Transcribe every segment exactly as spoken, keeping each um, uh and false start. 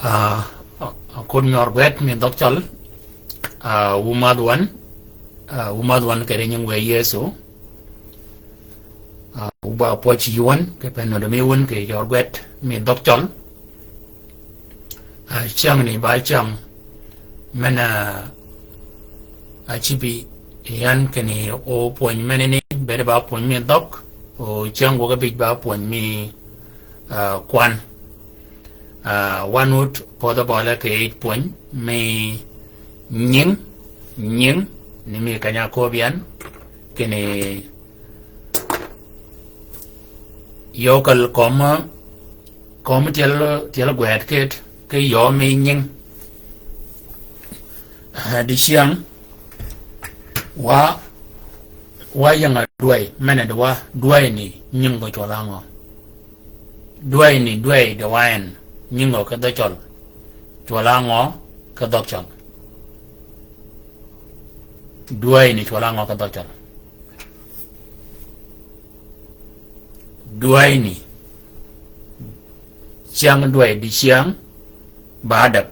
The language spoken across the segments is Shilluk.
Ah, ah, kud mi ørgwed mi dhøg cøl. Ah, wu madh wan. Ah, wu madh wan kì ri nying wë Yëso. Ah, wu ba pwøj yi wan, kì peno dø mi wan kì ørgwed mi dhøg cøl. Ah, cyängni ba cyäng men, ah, a cïbi yan kinni o pwöny menani, bed ba pwöny mi dhøg, o cyäng wøg abij ba pwöny mi, ah, kwan. Ah, wan wut pödhø bøle kì yij pwöny mi nying, nying, ni mi kany-a köbbi yan, kinni yø kal kömi, kömi tyel, tyel gwed kit, kì yø mi nying. Ah, dicyäng, wa, wa ying-a dwäy, mene di wa, dwäyni, nying gø cwøl á ngø. Dwäyni, dwäy di wa en, nying gø ki dhø cøl. Cwøl á ngø ki dhø cøl. Dwäyni cwøl á ngø ki dhø cøl. Dwäyni. Cyäng dwäy dicyäng, ba adäg.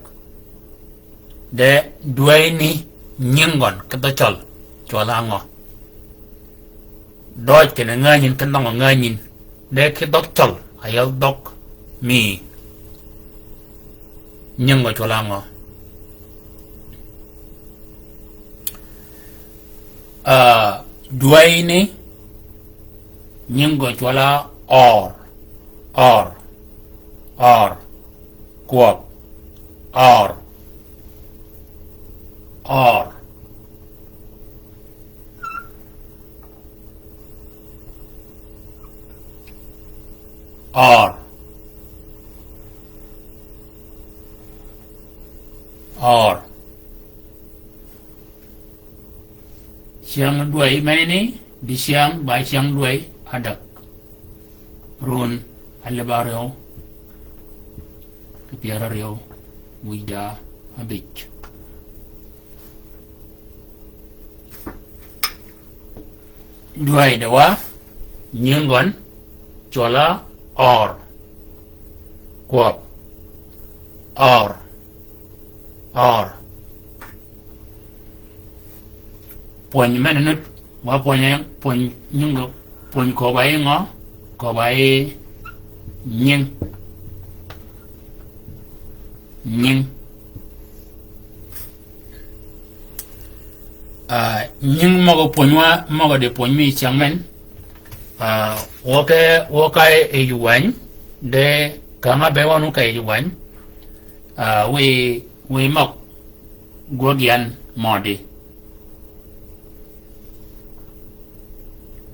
De dwäyni nying gøn ki dhø cøl, cwøl á ngø. Døøj kinni ngänyin ki dhøngø ngänyin. De ki dhøg cøl, a yel dhøg mi nying gø cwøl á ngø. Ah, dwäyni nying gø cwøl á ør, ør, ør, kwøb, ør, ør. Ør. Ør. Cyäng dwäy menani, dicyäng ba cyäng dwäy adäg. Run alib áryew kì pyär áryew wïj da abij. Dwäy di wa, nying gøn, cwøl á ør. Kwøb. Ør. Ør. Pwöny mene nut, wa pwöny, pwöny nying, pwöny köbb-a yi ngø, köbb-a yi nying. Nying. Ah, nying møg-a pwönywa, møg-a di pwöny mi cyäng men. Ah, wø ke, wø ka yij wäny, de kama be wan wø ka yij wäny. Ah, wi, wi møg gwøg yan mødi.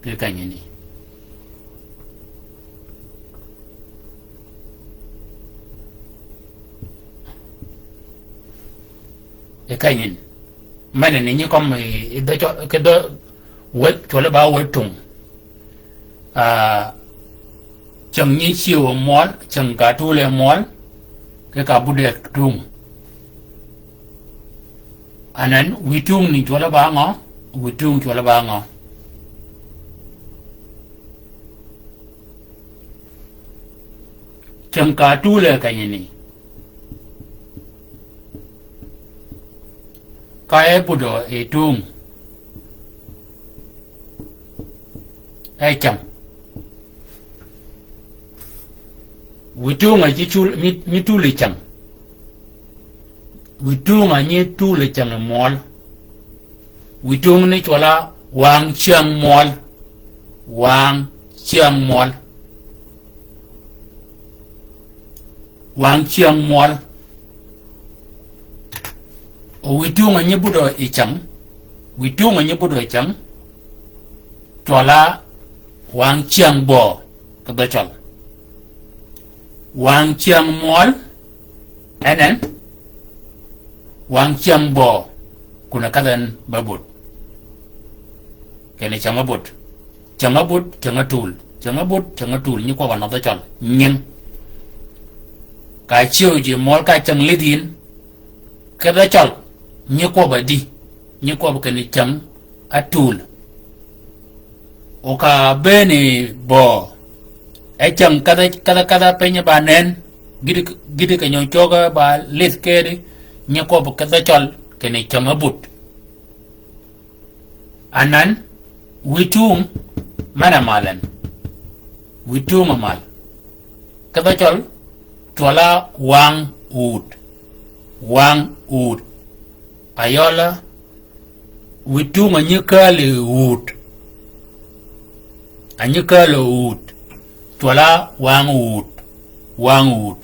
Kì kanyini. E kanyin. Mene ni nyi kømmi, i dhø cø-, kì dhø wet, cwøl ba wet tung. Ah, cyäng nyi cyëw møl, cyäng ka tuul møl, kì ka buddi tung. Anan, wi tung ni cwøl ba ngø, wi tung cwøl ba ngø. Cyäng ka tuul kanyini. Ka e budø i tung. E cyäng. Wi tung a nyi tul, nyi, nyi tul i cyäng. Wi tung a nyi tul i cyäng møl. Wi tung ni cwøl á wang cyäng møl. Wang cyäng møl. Wang cyäng møl. O wi tung a nyi budø i cyäng. Wi tung a nyi budø i cyäng. Cwøl á wang cyäng bø. Kì dhø cøl. Wang cyäng møl. En en. Wang cyäng bø. Kun-a kadh en ba but. Kinni cyäng a but. Cyäng a but, cyäng a tul. Cyäng a but, cyäng a tul. Nyi kwøbb-a nø dhø cøl. Nying. Ka cyëw ji møl ka cyäng lidh yin. Kì dhø cøl. Nyi kwøbb-a di. Nyi kwøbb kinni cyäng a tul. O ka bëëni bø. E cyäng kadh-a, kadh-a, kadh-a piny ba nen. Gïti, gïti keny-a ócögge ba lidh kedi nyi kwøb ki dhø cøl kinni cäng-a but. Anan, wïtung men-a mal en. Wïtung-a mal. Ki dhø cøl, cwøl-a wang ut. Wang ut. Ayøl-a, wïtung-a nyi kääl yi ut. A nyi kääl yi ut. Cwøl-a wang ut. Wang ut.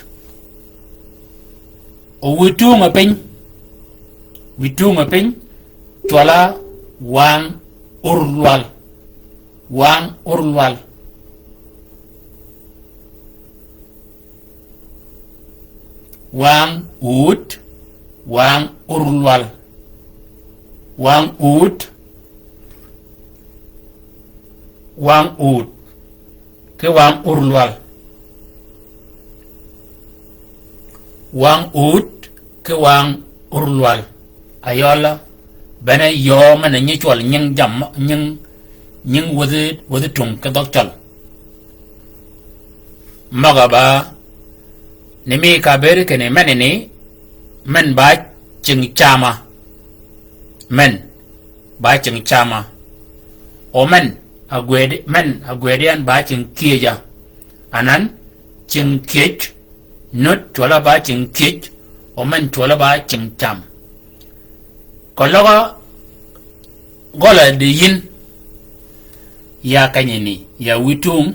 O wïtung-a piny. Wïtung-a piny. Cwøl-a wang urlwal. Wang urlwal. Wang ut, wang urlwal. Wang ut, wang ut. Ki wang urlwal. Wang ut, ki wang urlwal. Ayøl-a, bene yøø men-a nyi cwøl nying jam, nying, nying wäthi, wäthi tung ki dhøg cøl. Møg-a ba, ni mi ka bëëd kinni men ni, men ba cing cam-a. Men, ba cing cam-a. O men, a gwëd, men, a gwëd yan ba cing kiej-a. Anan, cing kiej, nut cwøl-a ba cing kiej, o men cwøl-a ba cing cam. Keløg gøl-a di yïn, ya kenyini, ya wïtung,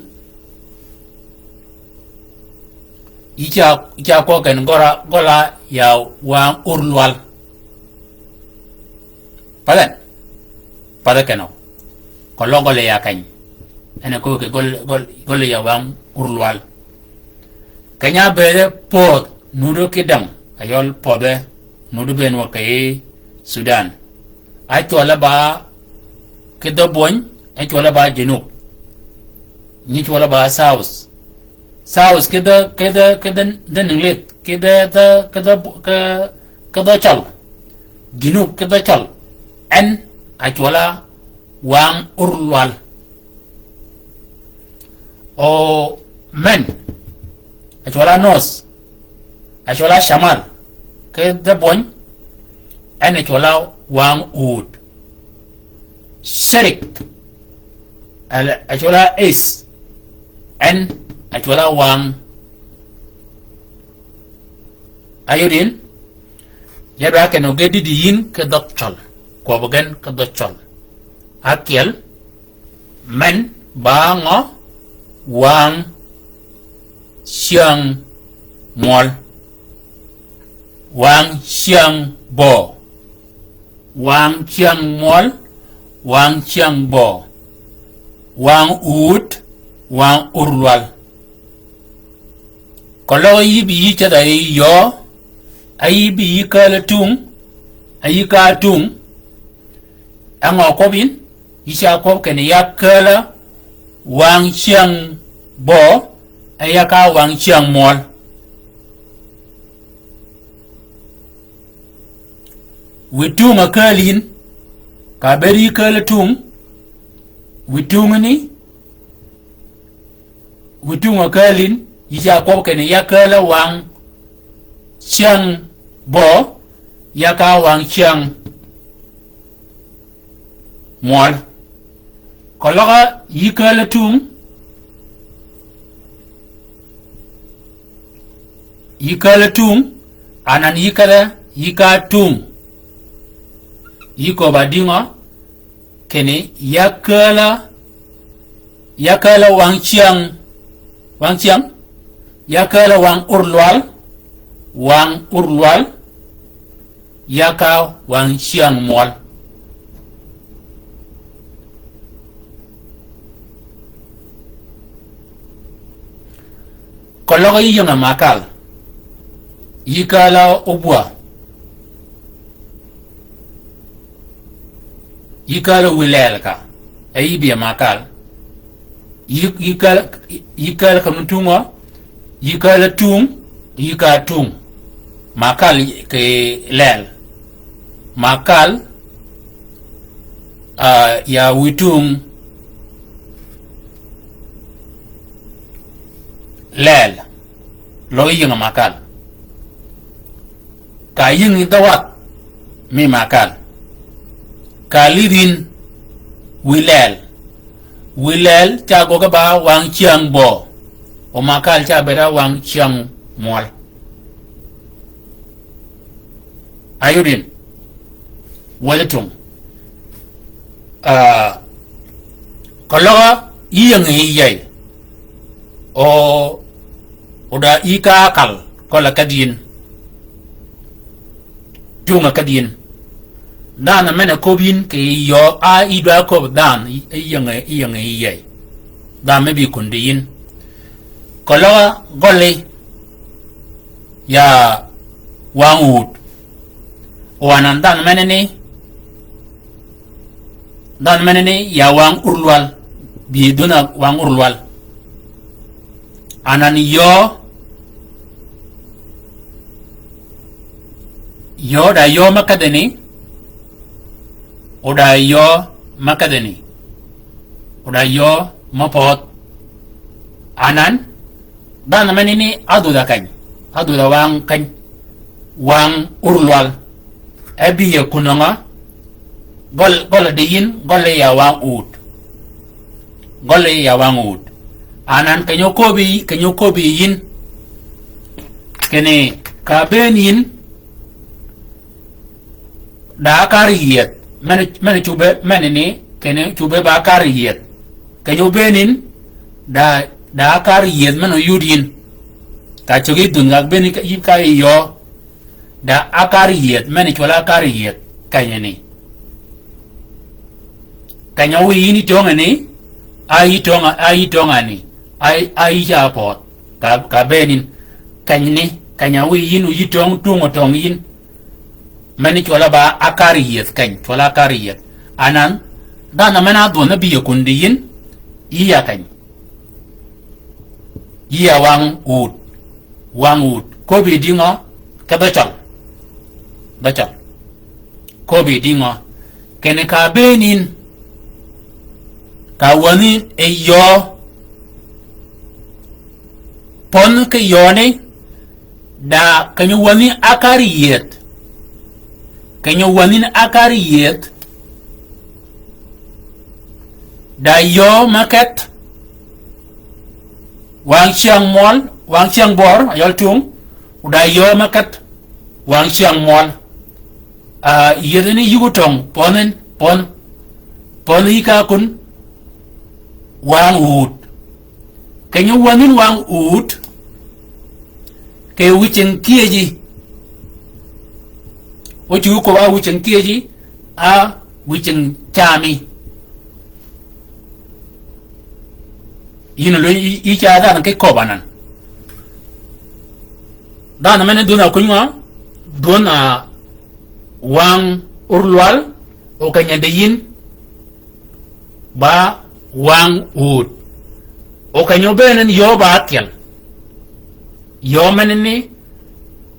yï ca, yï ca kwøb ken gøl-a, gøl-a ya wang urlwal. Path en, path kenø. Keløg gøl-a ya keny. En a kwøb ki gøl, gøl, gøl-a ya wang urlwal. Keny-a bëëde pödh, nuti ki däng, ayøl pödhe, nuti bënn wa kì Sudan. Acwøl-a ba ki dhø bwöny, acwøl-a ba Junub. Nyi cwøl-a ba South. South ki dhø, ki dhø, ki dhø, dhø Ninglit, ki dhø, dhø, ki dhø, ki, ki dhø cøl. Junub ki dhø cøl. En, acwøl-a wang urlwal. O men, acwøl-a North, acwøl-a Shamal, ki dhø bwöny, en acwøl-a wang ut. Sharik, al-, acwøl-a East, en acwøl-a wang. Ayodin, ya dwa kenø ge dïdi yïn ki dhøg cøl, kwøb gen ki dhøg cøl. Akyel, men ba ngø? Wang cyäng mwøl. Wang cyäng bø. Wang cyäng mwøl. Wang cyäng bø. Wang ut. Wang urlwal. Keløg yï bï yï cedh-a yøø, a yï bï yï kääl tung, a yï ka tung, e ngø kwøb yïn, yï ca kwøb kinni ya kääl-a wang cyäng bø, e ya ka wang cyäng mwøl. Wïtung a kääl yïn, ka bëëd yï kääl tung, wïtung ni, wïtung a kääl yïn, yï ca kwøb kinni ya kääl-a wang cyäng bø, ya ka wang cyäng mwøl. Keløg yï kääl tung, yï kääl tung, anan yï kääl, yï ka tung. Yï köbb-a dïngø, kinni ya kääl-a, ya kääl-a wang cyäng, wang cyäng, ya kääl-a wang urlwal, wang urlwal, ya ka wang cyäng mwøl. Keløg yï ying-a Makal, yï kääl-a óbwä, yï kääl-a wï leel ka, e yï bï-a Makal. Yï, yï kääl, yï kääl ka mi tungø, yï kääl tung, yï ka tung. Makal kì leel. Makal, ah, ya wï tung leel. Løg yïng makal. Ka yïng dhø wath mi makal. Ka lidh yïn wi leel. Wi leel ca göggi ba wang cyäng bø. O makal ca bëëd a wang cyäng mwøl. Ayudin. Wali tung. Ah, keløg yï ying yï yey. O, o da yï ka kal, keløg kedhi yïn. Tung kedhi yïn. Dhanhø men-a köbbi yïn kì yöö a yï dwa köbbi dhanhø, yï, yï ying, yï ying yï yey. Dhanhø me bï kundi yïn. Keløg gølli ya wang wud. O anan dhanhø menani, dhanhø menani ya wang urlwal. Bï dhunha wang urlwal. Anan yöö, yöö da yöö me kedhani, o da yöö me kedhani, o da yöö me pödh. Anan, dhanhø menani ádhwödha keny, ádhwödha wang keny, wang urlwal. E bï ye kunøngø, gøl, gøl di yïn, gøl ya wang wud. Gøl ya wang wud. Anan keny-a köbbi, keny-a köbbi yïn. Kinni ka bëën yïn, da ákar yieth, men, men cubbe, menani, kinni cubbe ba ákar yieth. Keny-a óbëën yïn, da, da ákar yieth men oyud yïn. Ka cöggi dhunha gak bëën yïn ka, yïn ka yöö. Da ákar yieth, men cwøl ákar yieth, kenyani. Keny-a wiy yïn yï töngani, a yï töng, a yï töngani, a, a yï ca pödh, ka, ka bëën yïn. Kenyani, keny-a wiy yïn o yï töng, tung o töng yïn. Meni cwøl-a ba ákar yieth keny, cwøl-a ákar yieth. Anan, dhanhø men-a ádhwøn bï ye kundi yïn, yï ya keny. Yï ya wang wud, wang wud. Köbbi di ngø, ki dhø cøl. Dhø cøl. Köbbi di ngø. Kinni ka bëën yïn, ka wänhi e yöö. Pödh ki yööni, da keny-a wänhi ákar yieth. Keny-a wänhi ákar yieth. Da yöö me kedh. Wang cyäng mwøl, wang cyäng bör, ayøl tung. O da yöö me kedh. Wang cyäng mwøl. Ah, yiedhani yï ko töng, pödh en, pödh. Pödh yï ka kun. Wang wud. Keny-a wänhi wang wud, kì wïceng kiëji. O cuggi köbbi a wïceng kiëji, a wïceng cami. Yïn a lweny yï, yï ca dhanhø ki köbbi anan. Dhanhø meni dhwönha kuny ngø, dhwönha wang urlwal, o keny-a di yïn, ba wang wud. O keny-a óbëën en yöö ba ákyel. Yöö menani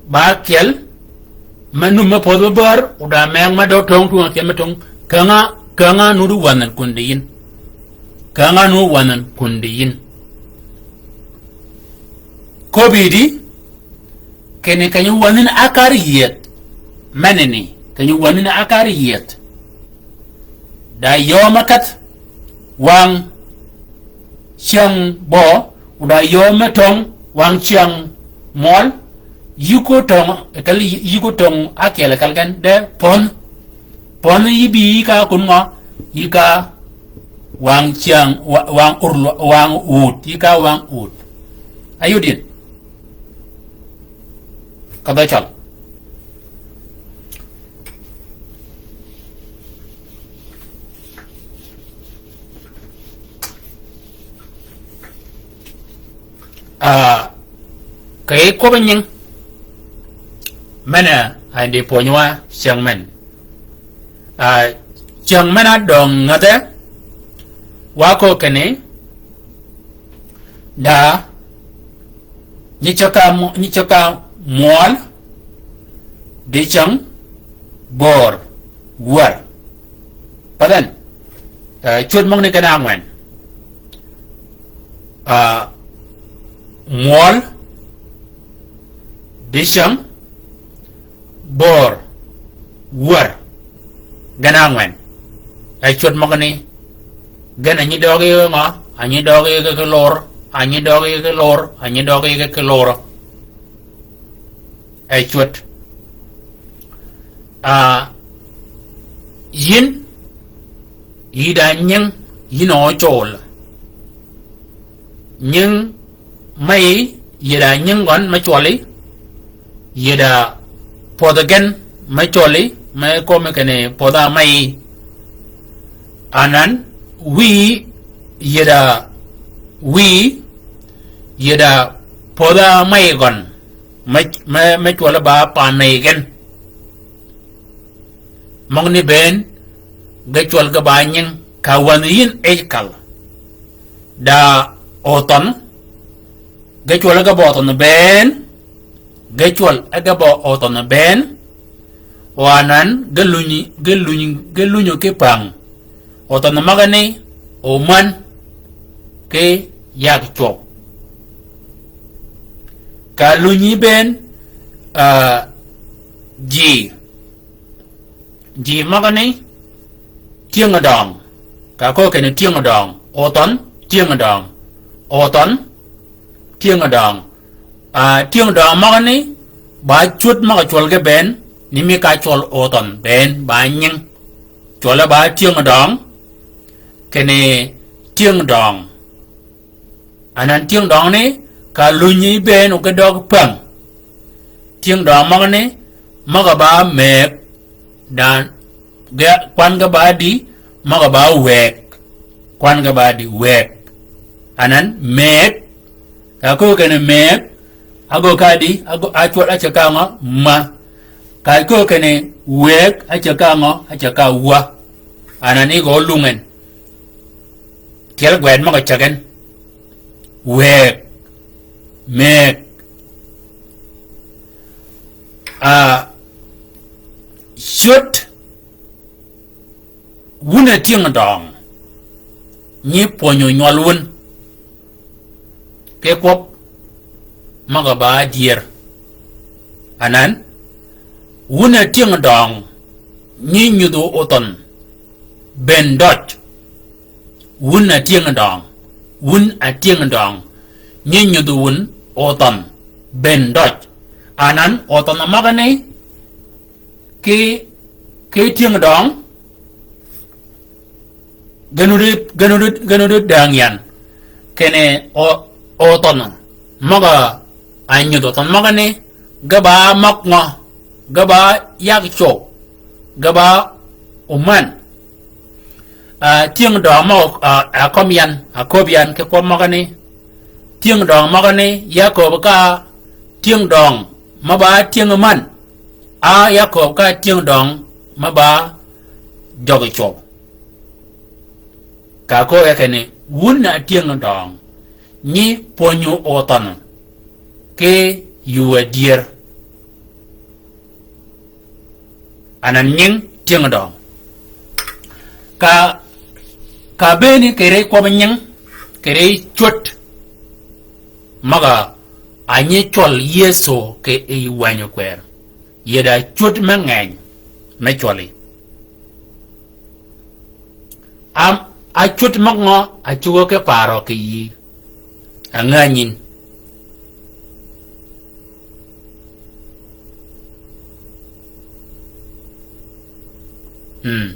ba ákyel, me num me pödh me bär, o da meng me dø töng tung ákyel me töng, käng-a, käng-a nuti wänh en kundi yïn. Käng-a nuti wänh en kundi yïn. Köbbi di, kinni keny-a wänhi ákar yieth. Menani, keny-a wänhi ákar yieth. Da yöö me kedh wang cyäng bø, o da yöö me töng wang cyäng mwøl, yï ko töng, kal yï ko töng ákyel kal gen de pödh. Pödh yï bï yï ka kun ngø, yï ka wang cyäng, wa-, wang urlwa-, wang wud, yï ka wang wud. Ayud yïn. Ka dhø cøl. Ah, kì yij kwøbbi nying. Men-a, a yïn di pwönywa cyäng men. Ah, cyäng men-a döng ngädhe, wa köög kinni, da, nyi cäg-a mw-, nyi cäg-a mwøl, dicäng, bör, wär. Path en, eh, cwöd møgani kinni ángwen. Ah, mwøl, Dicäng, bör, wär, gen ángwen. E cwöd møgani, gen a nyi døøg yï ki ngø, a nyi døøg yï ki lor, a nyi døøg yï ki lor, a nyi døøg yï ki lor. E cwöd. A, yïn, yï da nying, yïn a ócol. Nying me yï, yï da nying gøn me cwølli, yï da pödhi gen me cwølli, me kömi kinni pödha me yï. Anan, wïyi, yï da wïyi, yï da pödha me yï gøn. Me, me, me cwølle ba pan ne gen. Møgani bënn, ge cwøl ge ba nying, ka wänhi yïn ej kal. Da othøn, ge cwøl ge ba othøn bënn, ge cwøl ge ba othøn bënn, o anan, ge lunyi, ge lunyi, ge lunyo ki päng. Othøn møgani, omän, ki yag cwøw. Ka lunyi bënn, ah, ji. Ji møgani, tyëng døng. Ka köö kinni tyëng døng. Othøn, tyëng døng. Othøn, tyëng døng. Ah, tyëng døng møgani, ba cwöd møg-a cwøl ge bënn, ni mi ka cwøl othøn bënn, ba nying. Cwølle ba tyëng døng, kinni tyëng døng. Anan tyëng døng ni, ka lunyi bënn o ge døg päng. Tyëng døng møgani, møg-a ba mëëg, dan, ge, kwan ge ba di, møg-a ba wëëg. Kwan ge ba di wëëg. Anan mëëg, ka köö kinni mëëg, a gø ka di, a gø, a cwøl a ceg ka ngø, ma. Ka köö kinni wëëg, a ceg ka ngø, a ceg ka wa. Anan ni gø lungen. Tyel gwed møg-a cegen. Wëëg. Mëëg. A, cwöd wun a tyëng døng, nyi pwönyi onywøl wun ki kwøb møg-a ba dyër. Anan, wun a tyëng døng, nyi nyudhi othøn bënn døj. Wun a tyëng døng, wun a tyëng døng, nyi nyudhi wun othøn bënn døj. Anan othøn møgani, ki, ki tyëng døng, gen wudi, gen wudi, gen wudi däng yan. Kinni o, othøn møg-a nyudhi othøn møgani, ge ba møg ngø, ge ba yag cwøw, ge ba omän. Ah, tyëng døng møg-a, ah, a kømmi yan, a köbbi yan ki kwøb møgani. Tyëng døng møgani, ya köbbi ka tyëng døng me ba tyëng män. A ya köbbi ka tyëng døng me ba jøggi cwøw. Ka köö kinni, wun a tyëng døng, nyi pwönyi othøn ki yuu adyër. Anan nying tyëng døng. Ka, ka bënni kì ri kwøb nying, kì ri cwöd. Møg-a, a nyi cwøl Yëso kì yij wänyi kwër. Yie da cwöd me ngeny, me cwølli. Am, a cwöd møg ngø, a cugø ki parø kì yï. A ngänyi. Mm.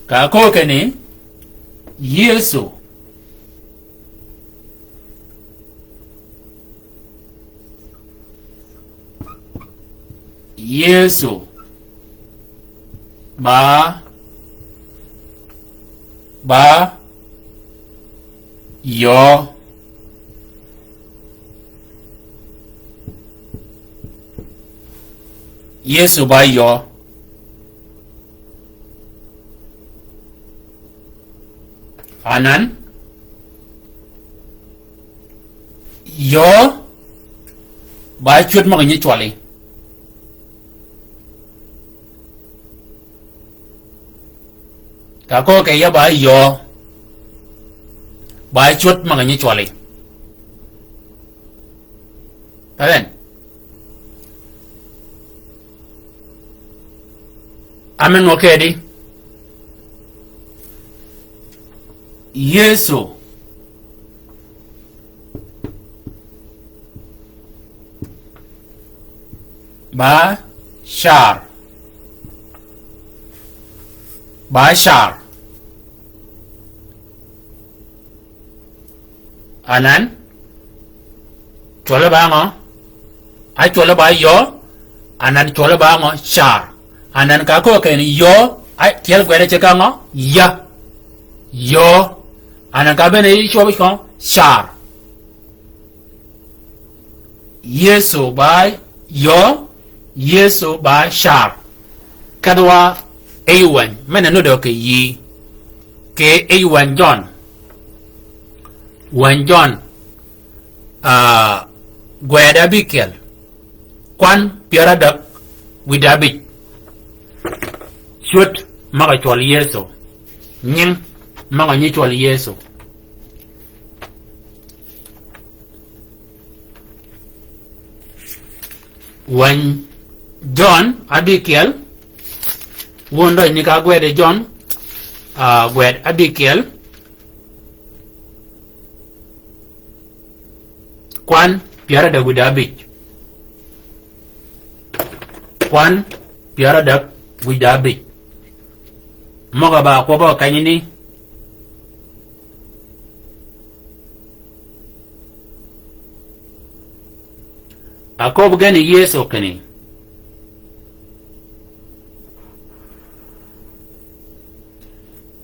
Ka köö kinni, Yëso. Yëso. Ba. Ba. Yø. Yëso ba yø. Anan. Yø. Ba cwöd møg-a nyi cwølli. Ka köö kì ya ba yø. Ba cwöd møg-a nyi cwølli. Amen. Amen, wakedi. Yesu. Ba car. Ba car. Anan, cwølle ba ngø? A cwølle ba yø, anan cwølle ba ngø? Car. Anan ka ko ken yø, a tyel gwede ce ka ngø? Ya. Yø. Anan ka bene yi cwøb ko car. Yesu ba yø, Yesu ba car. Kedwa ey wany, mene nudo ke yi. Ke ey wany Jøn. Wany Jøn, ah, gwed abïkyel. Kwan pyär adek wïd abïj. Cwöd møg-a cwøl Yesu. Nying møg-a nyi cwøl Yesu. Wany Jøn abïkyel, wun døj ni ka gwed Jøn, ah, gwed abïkyel. Kwan pyär adek wïd abïj. Kwan pyär adek wïd abïj. Møg-a ba kwøb-a kanyini. Akob gen Yesu kini.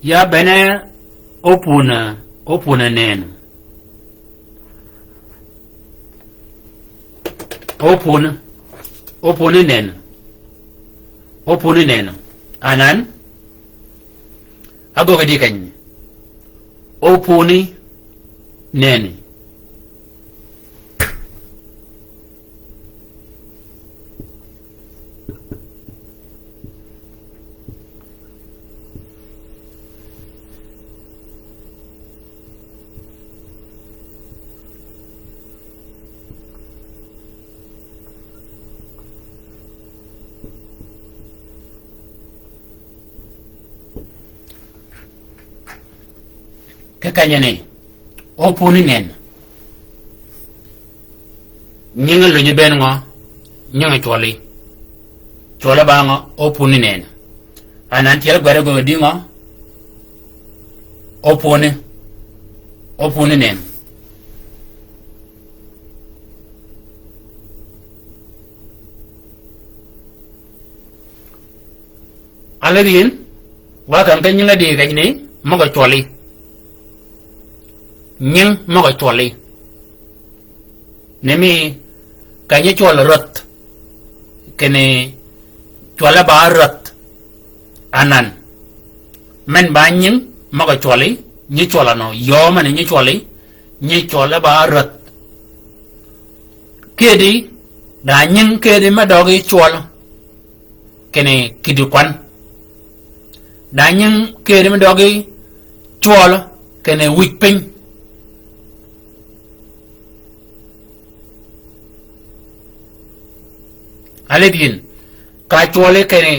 Ya bene opun, opun neno. Opun, opun neno. Opun neno. Anan, ago kedi kany. Opun neno. Ki kanyani, opuni nen. Nyingi lunyi ben ngø? Nyingi cwøli. Cwøli ba ngø? Opuni nen. Anan tyel gwed gø di ngø? Opuni. Opuni nen. Alidh yin, wa kan ke nyinge di keny ni, møg-a cwøli. Nying møg-a cwøli. Ni mi ka nyi cwøl røth. Kini cwøle ba røth. Anan. Men ba nying møg-a cwøli, nyi cwøl anø. Yø men nyi cwøli, nyi cwøle ba røth. Kedi, da nying kedi me døgi cwøl. Kene kidi kwan. Da nying kedi me døgi cwøl, kene wïj piny. Alidh yin, ka cwøli kene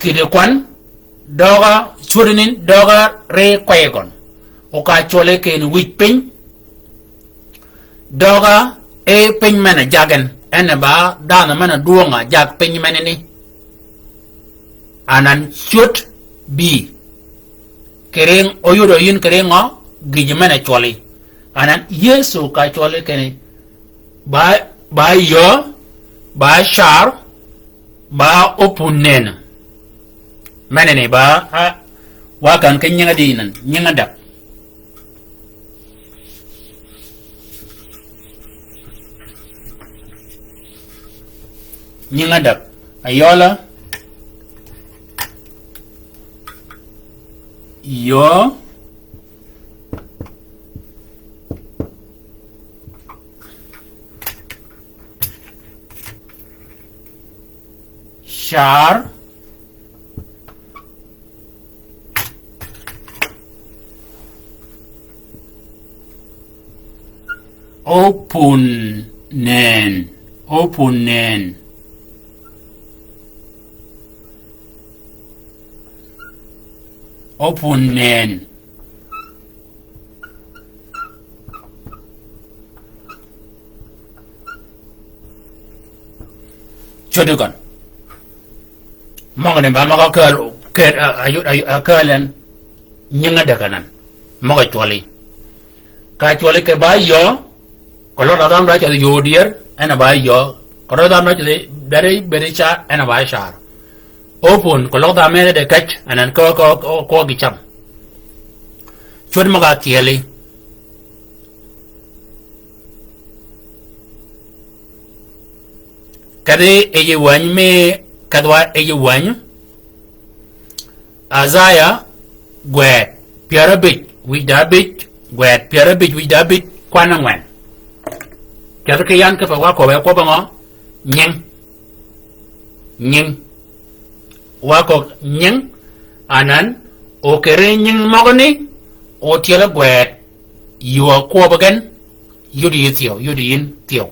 kidi kwan, døga cwödini, døga ri kwey gøn. O ka cwøli kene wïj piny, døga e piny men-a jagen, en ba dhanhø men-a dwøng-a jag piny menani. Anan cwöd bï. Kì ring oyudo yin kì ring ngø? Gïj men-a cwøli. Anan Yesu ka cwøli kene ba, ba yö, ba car, ba opun neno. Meneni ba, a, wa kan ke nyinge di nen, nyinge dab. Nyinge dab. Ayøla. Yø. Car. Opun Neen. Opun neen. Opun neen. Cöddi gøn. Møgani ba møg-a kääl, kääl, a, a, a, a kääl en nying-a däg anan. Møg-a cwølli. Ka cwølli kì ba yöö, keløg dhanhø da cwølli yöö dyër, en a ba yöö. Keløg dhanhø da cwølli bedi, bedi car, en a ba car. Opun, keløg dhanhø mene de käj, anan kö, kö, kö, kö gï cam. Cwöd møg-a kyelli. Kedhi yij wäny mi, kedhwa yij wäny. Isaiah, gwed, pyär abij, wij da abij, gwed, pyär abij, wij da abij, kwan angwen. Kedhi ki yan kipe wa köbbe kwøbb-a ngø? Nying. Nying. Wa kögg nying, anan, okeri nying møgani, otyel gwed, ywa kwøbb gen, yud yi thyew, yud yin thyew.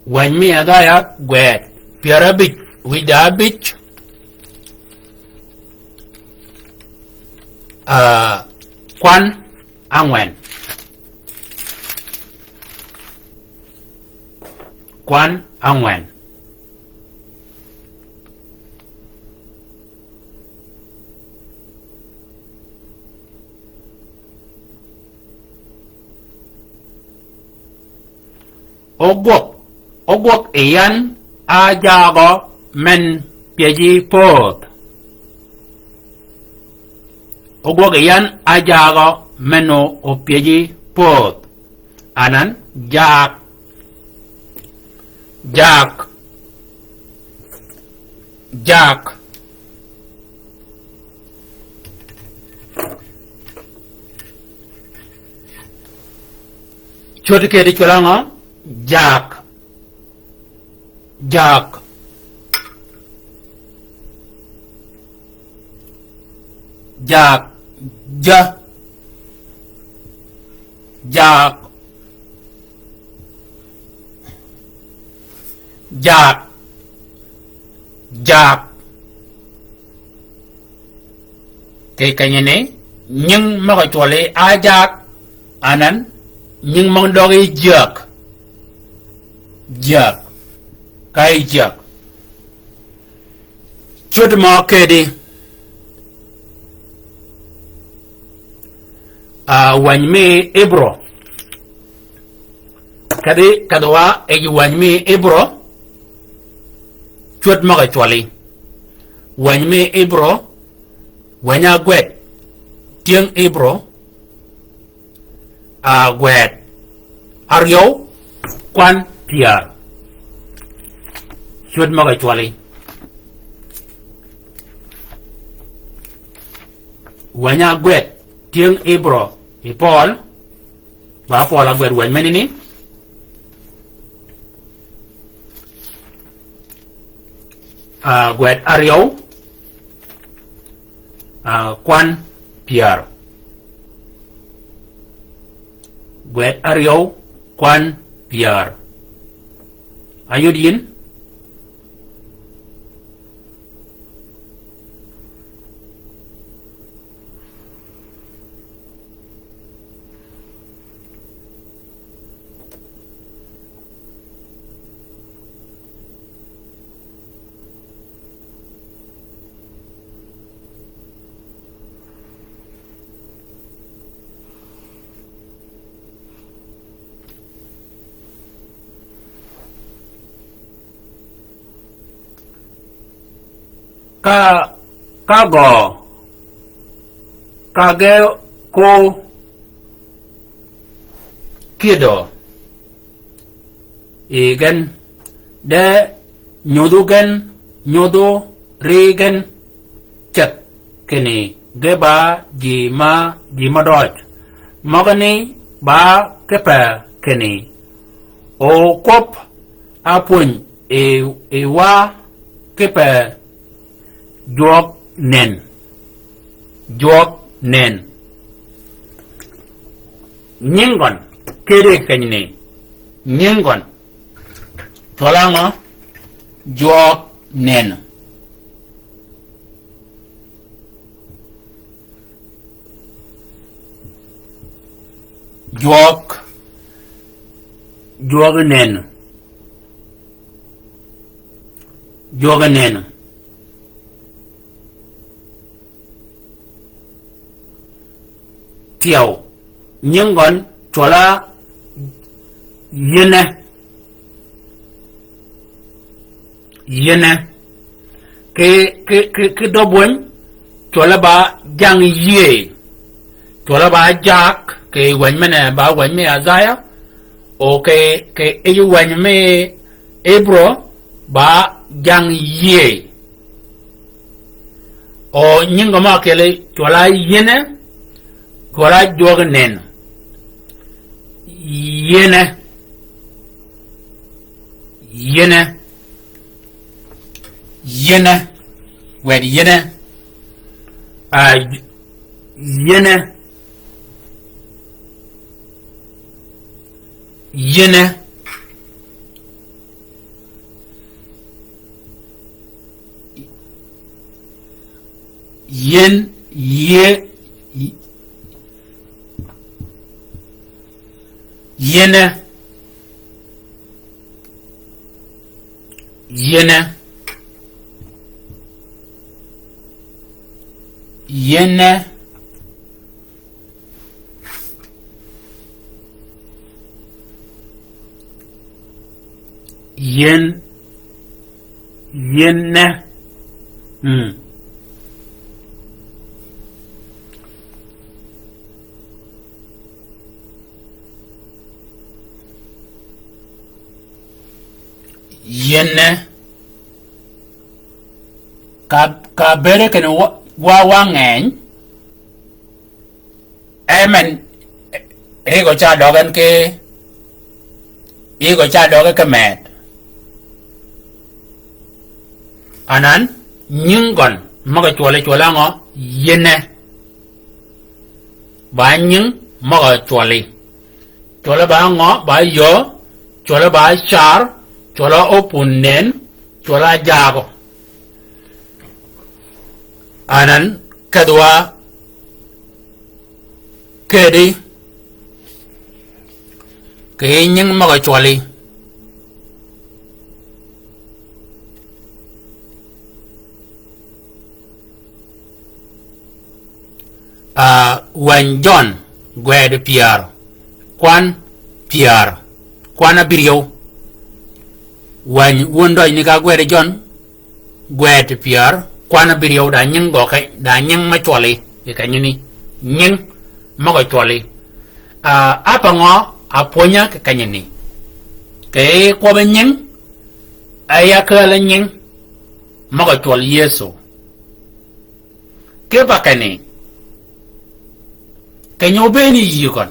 Wäny mi Isaiah gwed, pyär abij, wij da abij, ah, kwan angwen. Kwan angwen. Ogwøg, ogwøg yi yan a jagø men pyäji pöödh. Ogwøg yi yan a jagø men o, opyäji pöödh. Anan, jak. Jak. Jak. Cwöd kedi cwøl-a ngø? Jak. Jak. Jak. Ja. Jak. Jak. Jak. Kì kenyini, nying møg-a cwølli a jak, anan, nying møg-a døggi jyäg. Jyäg. Ka yi jyäg. Cwöd mø kedi, ah, wäny mi Ibru. Kedhi, kedhwa yij wäny mi Ibru, cwöd møg-a cwølli. Wäny mi Ibru, wäny-a gwed, tyëng Ibru, ah, gwed, aryøw, kwan pyär. Cwöd møg-a cwølli. Wäny-a gwed, tyëng Ibru, yi Pøøl, ba Pøøl a gwed wäny menini. Ah, gwed aryøw, ah, kwan pyär. Gwed aryøw, kwan pyär. Ayud yin? Ka, ka gø, ka ge ko kido. Yi gen, de nyudhu gen, nyudhu ri gen ceth kinni ge ba ji ma, ji ma døj. Møgani ba kipe kinni, o kwøb a pwöny yi, yi wa kipe jwøk Nen. Jwøk nen. Nying gøn. Kedi kenyni. Nying gøn. Cwøl-a ngø? Jwøk nen. Jwøk. Jwøk nen. Jwøk nen. Tyeu. Nying gøn cwøl-a yene. Yene. Ki, ki, ki, ki dhø bwøny, cwøl-a ba jang yie. Cwøl-a ba jak, ki weny mene, ba weny me Isaiah, o ki, ki ij weny me Hebrew, ba jang yie. O nying gø ma kele, cwøl-a yene, cwøl-a jwøk nen. Yene. Yene. Yene. Wet yene. A, yene. Yene. Yen, ye, yene. Yene. Yene. Yen, yene. Mm. Yene. Ka, ka bëëde kinni wa, wa, wa ngeny. Amen. Ego ca døg en ki, ego ca døg ki med. Anan, nying gøn, møg-a cwøli, cwøl-a ngø? Yene. Ba nying, møg-a cwøli. Cwøl-a ba ngø? Ba yöö, cwøl-a ba car, cwøl-a opun nen, cwøl-a jagø. Anan, kedhwa, kedi, kì nying møg-a cwøli. A, weny Jøn, gwed pyär, kwan pyär, kwan abïryew. Weny wun døj ni ka gwed Jøn, gwed pyär, kwan abïryew da nying gø ke, da nying me cwøli, kì kenyini. Nying møg-a cwøli. A, a pa ngø, a pwönya kì kenyini. Kì kwøbbi nying, a ya kääl nying, møg-a cwøl Yëso. Ki pa kenni, keny-a óbëën yï gøn.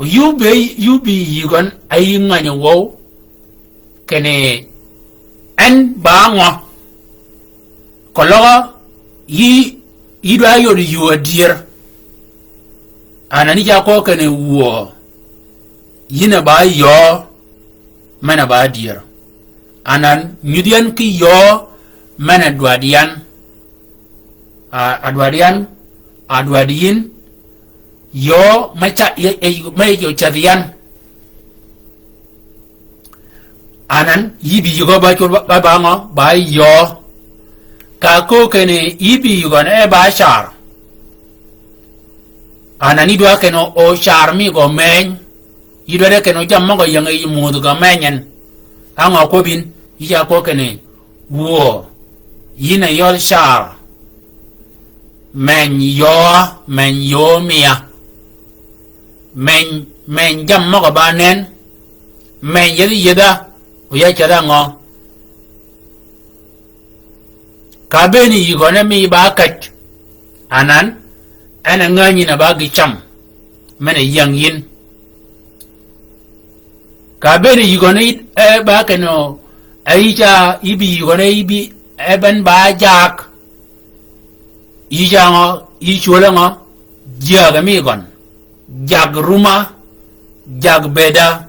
Yï óbëë, yï óbï yï gøn, a yï ngänyi wøw, kinni en ba ngø. Keløg yï, yï dwa yod yï adyer. Anan yï ca kwøb kinni wuö, yïn a ba yöö, men-a ba adyer. Anan nyudh yan ki yöö, men-a dwaddi yan. A, a dwaddi yan, a dwaddi yïn, yöö me ca, ye, ye, me yij ocädhi yan. Anan, yï bï yï gø ba cwøl ba, ba, ba ngø, ba yöö. Ka köög kinni yï bï yï gøn e ba car. Anan yï dwa kinni o, o car mi gø meny. Yï dwaddi kinni o jammì møg-a ying yij mudh gø meny en. A ngø kwøb yïn, yï ca kwøb kinni, wuö, yïn a yøl car. Meny yöö, meny yöö mia. Meny, meny jammì møg-a ba nen. Meny yïdhi yïdha, o ya cädha ngø. Ka bëën yï gøn e mi ba käj. Anan, en a ngänyi na ba gï cam. Men-a ying yïn. Ka bëën yï gøn e, e ba kenni, e yï ca, yï bï yï gøn e yï bï, Eben ba jak. Yï jangø, yï cwölø ngø, jagø mi gøn. Jag ruma, jag beda,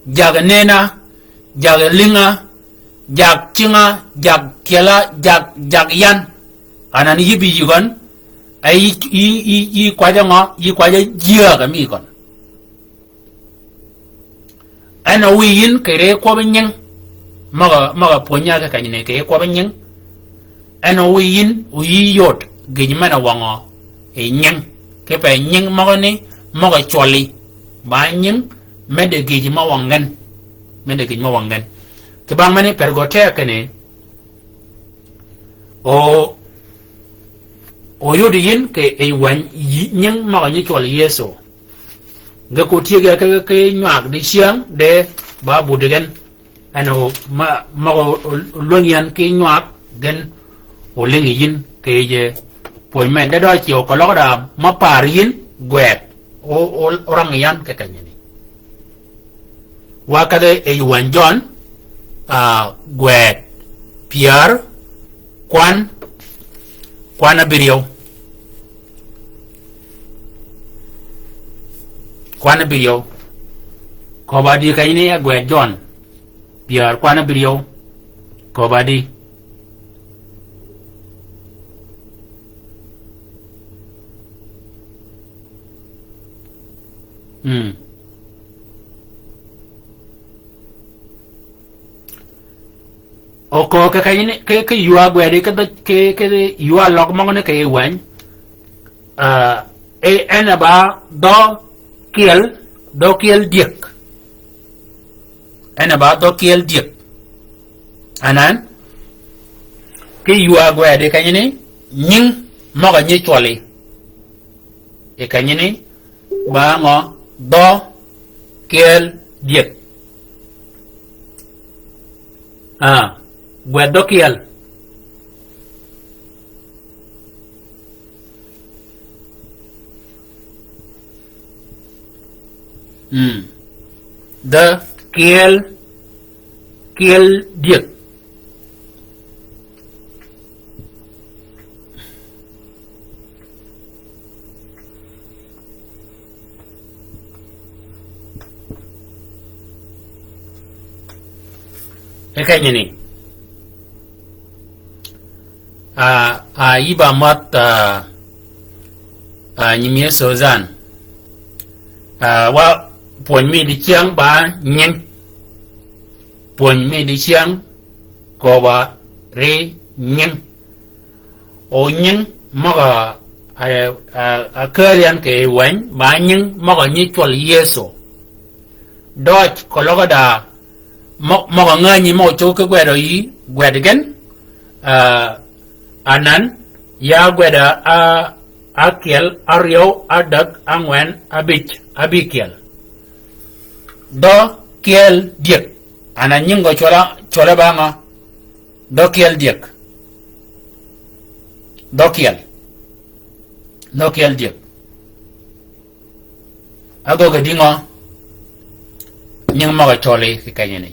jag nena, jag linga, jag cinga, jag kiela, jag, jag yan. Anan yï bi yï gøn, a yï, yï, yï, yï kwaja ngø, yï kwaja jagø mi gøn. En a wiy yïn kì ri kwøbbi nying. Møg-a, møg-a pwöny-a kì kenyni kì kwøbbi nying. En a wiy yïn, o yï yod, gïj men-a wøngø, yi nying. Kipe nying møgø ni, møg-a cwølli. Ba nying, medde gïj mø wøngen. Medde gïj mø wøngen. Kì bang meni per gø teg kinni, o, o yod yïn kì yi wäny yi nying møg-a nyi cwøl Yëso. Ge ko tyëgge ki, ki nywag di cyäng, de ba budi gen. En o ma, møg-a o, o, o lwäng yan ki nywag gen o lïngi yïn ki yij pwöny men. De dø cigø keløg da ma par yïn gwed. O, o, o rang yan ki kenyni. Wa kedhi yi wäny Jøn, a, gwed pyär, kwan, kwan abïryew. Kwan abïryew. Köbbi adi kenyni yi gwed Jøn. Pyär kwan abïryew. Köbbi adi. Mm. Okö kì kenyni, kì, kì ywa gwedi, kì dhø, kì, kì ywa løg møgø ni kì wäny. Ah, e, en a ba dhø kyel, dhø kyel dyëg. En a ba dhø kyel dyëg. Anan, kì ywa gwedi kenyni, nying møg-a nyi cwølli. Yi kenyni, ba ngø dhø kyel dyëg. Ah, gwed dhø kyel. Mm. Dhø kyel, kyel dyëg. E kenyni. A, a, yï ba mäth, a, a, nyimïe Suzan. A, wa pwöny mi dicyäng ba nying. Pwöny mi dicyäng köbbi ri nying. O nying møg-a, a, a, a kääl yan kì wäny, ba nying møg-a nyi cwøl Yëso. Døj keløg da, mø-, møg-a ngänyi møg-a cuggi ki gwedø yï, gwed gen, a, anan, ya gwed a, a, akyel, aryew, adäg, angwen, abij, abikyel. Dhø kyel dyëg. Anan nying gø cwøl-a, cwøl-a ba ngø. Dhø kyel dyëg. Dhø kyel. Dhø kyel dyëg. Agöggi di ngø? Nying møg-a cwølli kì kenyni.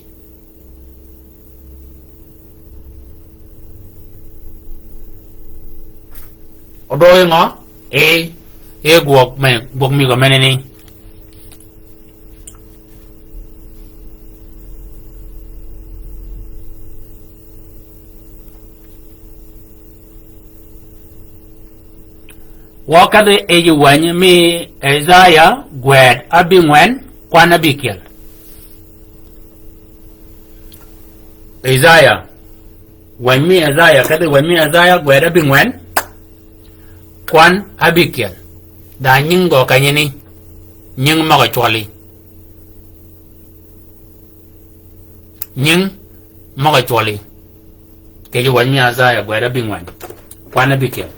Odøø ngø? E, e gwøg me, gwøg mi gø meneni. Wa kedhi yij wäny mi Isaya gwed abingwen kwan abikyel. Isaya. Wäny mi Isaya, kedhi wäny mi Isaya gwed abingwen kwan abikyel. Da nying gø kenyni, nying møg-a cwølli. Nying møg-a cwølli. Kì yij wäny mi Isaya gwed abingwen kwan abikyel.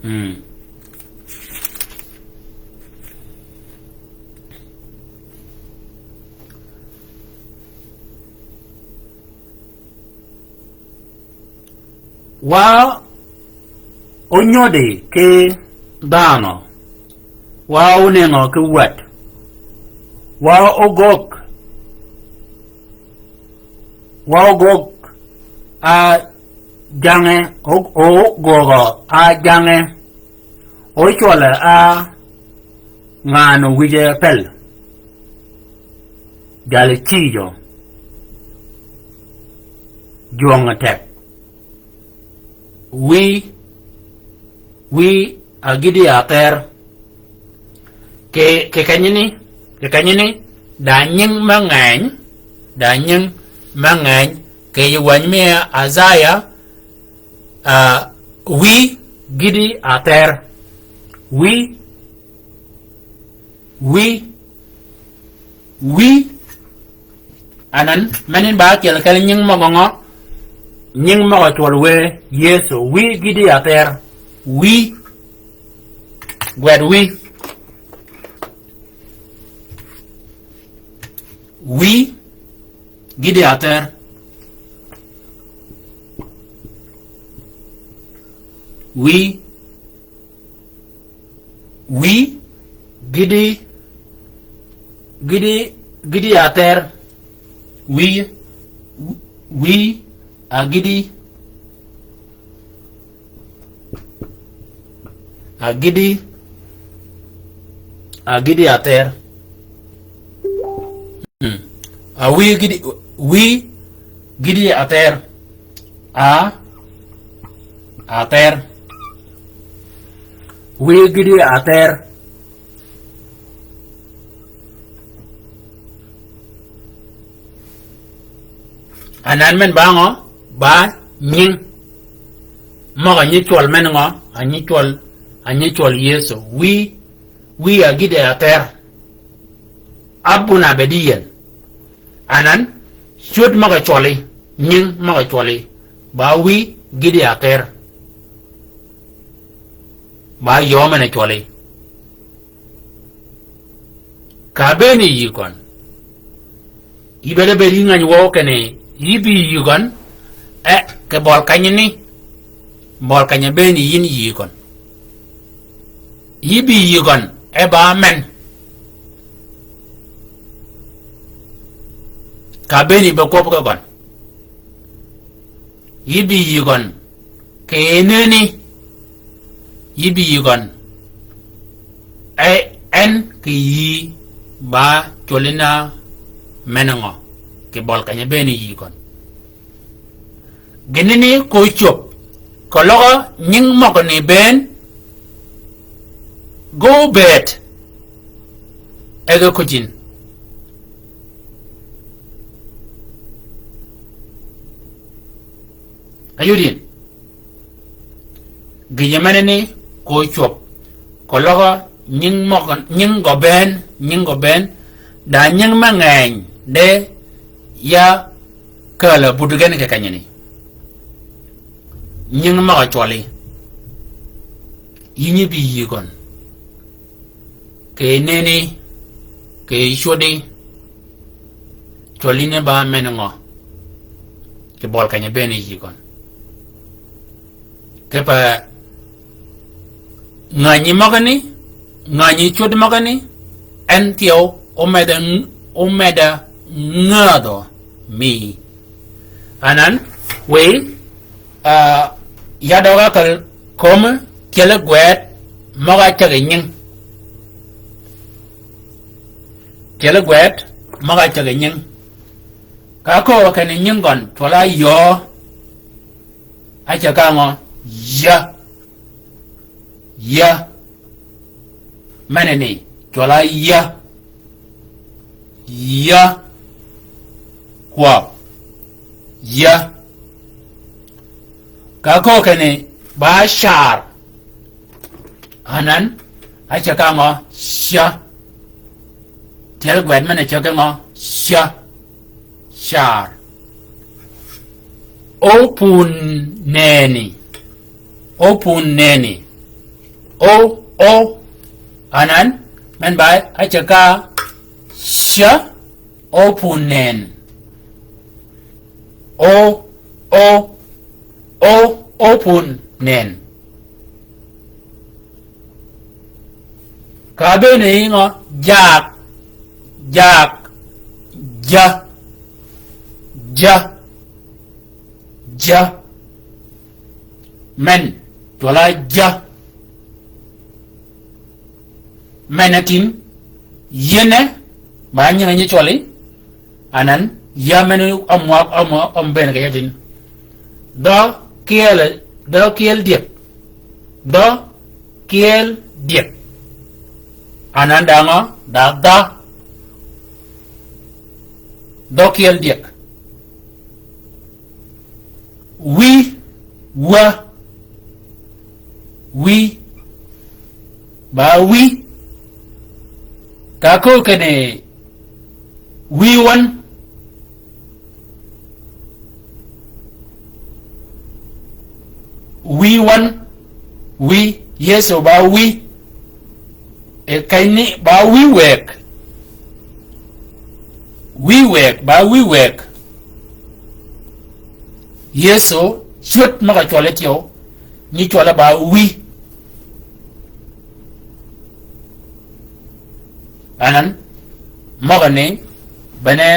Mm. Wa onyodi ki dhanhø, wa onengø ki wäd, Wa ogögg, wa ogögg a jang'e, o-, ogögg a jang'e. Ocwøl a ngan-a wïje pel. Jal cïjø. Jwøng tek. Wïy, wïy a gïdï ather. Kì, kì kenyini, kì kenyini, da nying me ngeny, da nying me ngeny, kì yij wäny mi Isaiah, ah, wïy gïdï ather. Wïy, wïy, wïy. Anan, men in ba ákyel kel nying møg-a ngø? Nying møg-a cwøl wë Yëso, wïy gïdï ather. Wïy. Gwed wïy. Wïy gïdï ather. Wïy. Wïy gïdï, gïdï, gïdï ather. Wïy, wïy a gïdï, a gïdï, a gïdï ather. Mm. A wïy gïdï, wïy gïdï ather. A, ather. Wïy gïdï ather. Anan men ba ngø? Ba nying. Møg-a nyi cwøl men ngø? A nyi cwøl, a nyi cwøl Yëso. Wïy, wïy a gïdï ather. Abuna be di yien. Anan, cwöd møg-a cwølli, nying møg-a cwølli, ba wïy gïdï ather. Ba yöö men-a cwølli. Ka bëën yï gøn. Yï bede bed yï ngäny wøw kinni, yï bï yï gøn, e, kì bøl kenyini, bøl keny-a bëën yïn yï gøn. Yï bï yï gøn, e ba men. Ka bëën yï be kwøb ki gøn. Yï bï yï gøn, kì enëni, yï bï yï gøn. E, en kì yï ba cwølli na men ngø, kì bøl keny-a bëën yï gøn. Gïnani ko cwöb, keløg nying møgani bëën, ge óbëëd, e ge köjin. Ayod yïn. Gïjø menani ko cwöb. Keløg nying møg-, nying gø bëën, nying gø bëën. Da nying me ngeny de ya kääl-a but gen kì kenyani. Nying møg-a cwølli. Yï nyi bï yï gøn. Kì nëni, kì cwödi, cwøl yïn ba men ngø, kì bøl keny-a bëën yï gøn. Kipe ngänyi møgani, ngänyi cwöd møgani, en thyew omedø ng-, omedø ngädhø mi. Anan, wëy, ah, ya døga kal kömi, kyel gwed, møg-a cägi nying. Kyel gwed, møg-a cägi nying. Ka köög kinni nying gøn, cwøl-a yöö, a cäg ka ngø, ya. Ya. Menani, cwøl-a ya. Ya. Kwøb. Ya. Ka köög kinni ba car. Anan, a cäg ka ngø, ca. Tyel gwed men-a cäg ki ngø, ca. Car. Opun nëni. Opun nëni. O, o. Anan, men ba, a cäg ka, ca, opun nen. O, o, o, opun nen. Ka bëën yï ngø, jak. Jaag. Ja. Ja. Ja. Men. Cwøl-a ja. Men-a tïn. Yene. Ba nyinge nyi cwølli. Anan, ya men-a øm wa, øm wa, øm bëën kì yadin. Dhø kyeel, dhø kyeel dyëk. Dhø kyeel dyëk. Anan da ngø, da dhø. Dhø kyeel dyëk. Wi, wa. Wi. Ba wi. Ka ko kene wi wan. Wi wan. Wi. Yeso ba wi. E kany ni ba wi wëg. Wi wëg, ba wi wëg. Yeso, cwöd møg-a cwølle tyeu, nyi cwølle ba wi. Anan, møg-a ni, bene,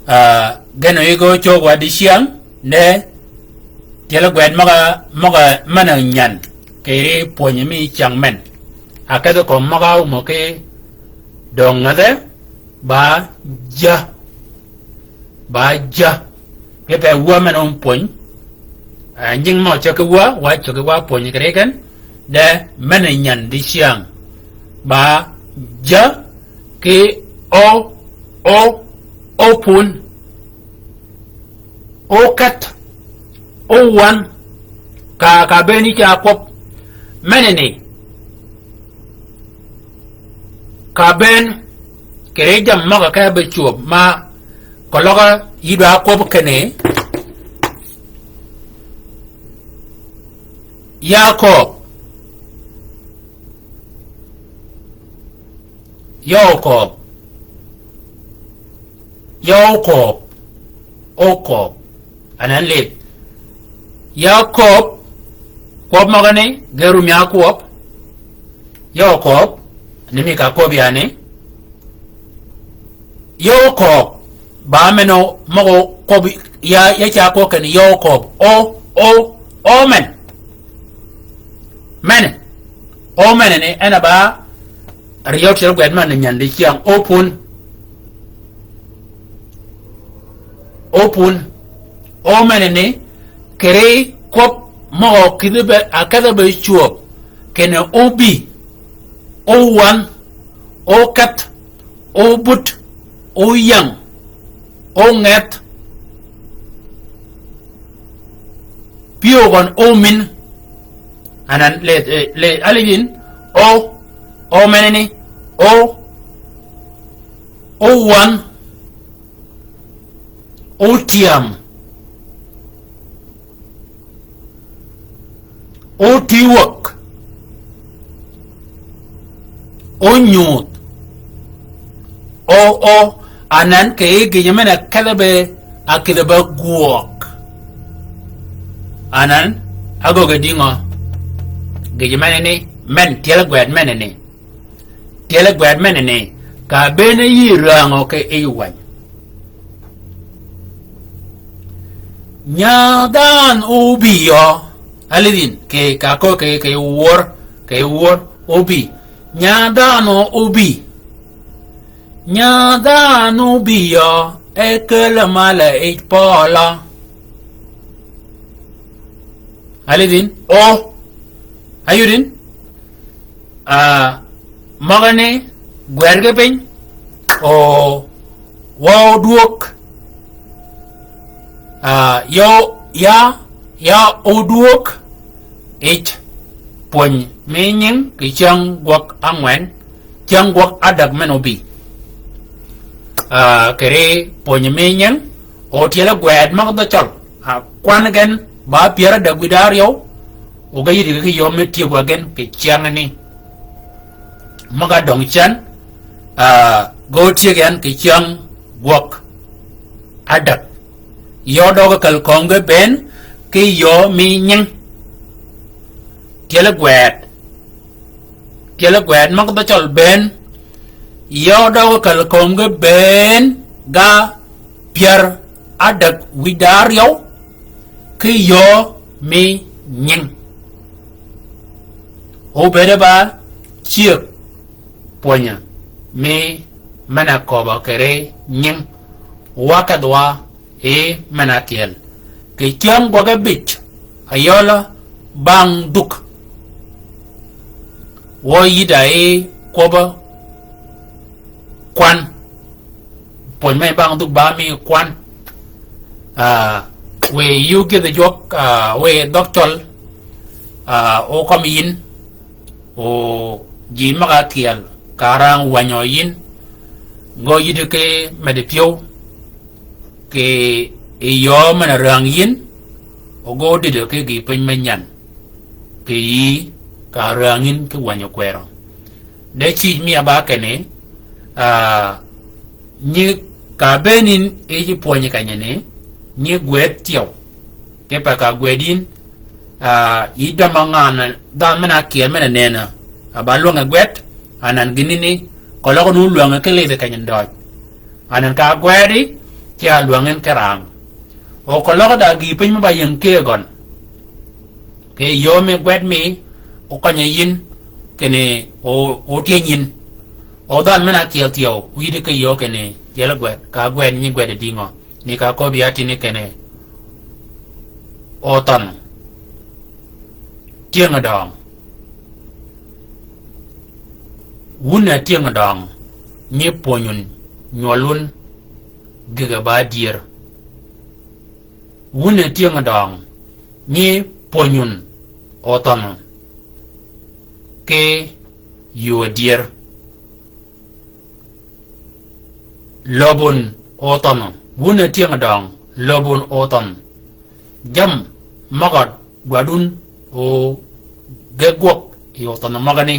ah, gen-a yï gø cög wa dicyäng, ne, tyel gwed møg-a, møg-a men-a nyän, kì ri pwönyi mi cyäng men. Akedhi kömi møg-a áumø ki döng ngädhe, ba ja. Ba ja. Kipe wa men-a áum pwöny. Ah, nying mø cägi wa, wa cägi wa pwönyi kì ri gen. De men-a nyän dicyäng. Ba ja ki o, o, opun. Okädh, owan, ka, ka bëën yï ca kwøb. Men-a ni, ka bëën, kì ri jammì møg-a ke be cwöb, ma, keløg-a yï dwa kwøb kinni, Yakob, Yakob. Yakob. Okob. Anan lith. Yakob. Kwøb møgani, ge rum ya kwøb. Yakob. Ni mi ka kwøb yani. Yakob. Ba men-a møg-a kwøb ya, ya ca kwøb kinni Yakob. O, o, o men. Men. O men ni, en a ba Ryew tyel gwed men-a nyän dicyäng, opun. Opun. O men ni, kì ri kwøb møg-a kïdhi be, akedhi be cwöb. Kinni obi. Owan. Okädh. Obut. Oyäng. Ongeth. Pyëw gøn omin. Anan le, eh, le alidin. O. O men ni. O. Owan. Otyam. Otwøg. Onyudh. O, o, anan kì yï gïjø men-a kedhi be, a kïdhi be gwøg. Anan, agöggi dïngø. Gïjø men-a ni, men, tyel gwed men-a ni. Tyel gwed men-a ni, ka bëën yï rangø kì yij wäny. Nya dhanhø óbï yø. Alidhin, kì ka köög kì, kì wör, kì wör óbï. Nya dhanhø óbï. Nya dhanhø óbï yø, e kälø mal yij pøølø. Alidhin, o. Ayudin? Ah, møgani, gwed gi piny, o, wa odwög, ah, ya, ya, ya odwög, yij pwöny mi nying kì cyäng gwøg ángwen, cyäng gwøg ádäg men-a óbï. Ah, kì ri pwöny mi nying, o tyel gwed møg dhø cøl, ah, kwan gen, ba pyär ádäg wïdá áryew, o ge yïddi kì yöö me tyëgwa gen kì cyängani. Møg-a döng cän, ah, ge ótyëg yan kì cyäng gwøg ádäg. Yø døg käl kömi ge bënn, kì yöö mi nying. Tyel gwed. Tyel gwed møg dhø cøl bënn. Yø døg kal kömi ge bënn ga pyär ádäg wïj da áryøw, ki yöö mi nying. Obëëde ba cyëg pwönyø mi men-a köbbø kere nying, wa kedhwa yi men-a ákyel. Kì cyäng gwøg ábïj, ayølø bang dhuk. Wø yïdda yi kwøbbø kwan. Pwöny me bang dhuk ba mi kwan. Ah, wiy yï ógyëdhi jwøk, ah, wiy dhøg cøl, ah, ókømi yïn. O ji møg-a ákyel, ka rang wänyø yïn, gø yïddi ki medi pyëw, kì yöö men-a rang yïn, o gø dïdø ki gïï piny me nyan, kì yïí ka rang yïn ki wänyø kwërø. De cïj mi a ba kinni, ah, nyi ka bënn yïn yi pwönyi kenyani, nyi gwëd tyeu. Kipe ka gwëd yïn, ah, yï dømmi ngan dhanhø men-a ákyel men-a nënni, a ba lwänge gwëd, anan gïnani, keløg ni ólwänge ki lidhi keny-a døøj. Anan ka gwëdi, ci a lwäng yïn ki rang. O keløg da gïï piny me ba ying ki gøn. Kì yöö mi gwëd mi, ókønyi yïn, kinni o, ótyëny yïn. O dhanhø men-a ákyel tyeu, óyïddi ki yöö kinni, tyel gwëd, ka gwëd nyi gwëd dïngø. Ni ka köbbi ya tïni kinni, o thønhø. Tyëng-a døngø. Wun a tyëng-a døngø, nyi pwöny wun, nywøl wun, gïg-a ba dyër. Wun a tyëng-a døngø, nyi pwöny wun, o thønhø, ki yuu adyër. Löb wun o thønhø, wun a tyëng-a døngø, löb wun o thønhø. Jammì møg-a dwaddi wun o ge gwøg yi othønhø møgani.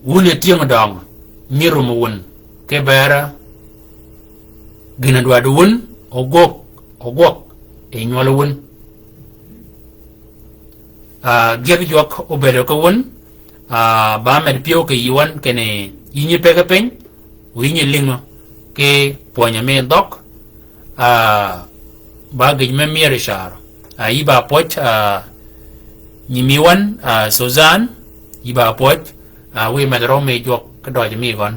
Wun a tyëng-a døngø, nyi rumø wun, ki bërø, gïn-a dwaddi wun, o gwøg, o gwøg, yi nywøl wun. Ah, gyëdh jwøk óbëëdø ki wun, ah, ba med pyëw kì yï wøn kinni yï nyi pege piny, o yï nyi lïngø ki pwönyø mi dhøg, ah, ba gïj me myër car. Ah, yï ba pwøj, ah, nyimi wøn, ah, Suzan, yï ba pwøj, ah, wiy med rø mi jwøk ki døjø mi gøn.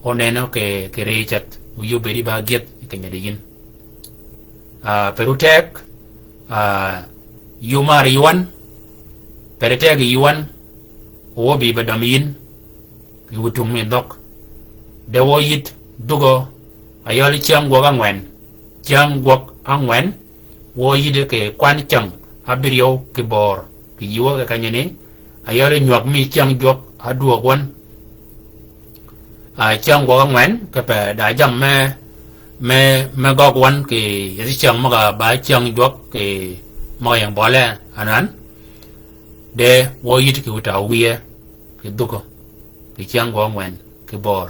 Onenø kì, kì ri ceth, wiy óbëëd yï ba gyëdh kì nyidi yïn. Ah, peri teg, ah, yï ómar yï wøn, peri teg yï wøn, o wø bï ba dømi yïn, kì wïtung mi dhøg. De wø yïd dhugø, ayøli cyäng gwøg ángwen, cyäng gwøg ángwen, wø yïddi kì kwan cyäng ábïryew kì böör, kì yï wø kì kenyani, ayøli nywäg mi cyäng jwøk ádwöög wøn. Ah, cyäng gwøg ángwen, kipe da jammì me, me, me gøgg wøn kì yethi cyäng møg-a ba cyäng jwøk kì møg-a ying bøle anan. De wø yïddi kì wïta wïye, kì dhugø, kì cyäng gwøg ángwen, kì böör.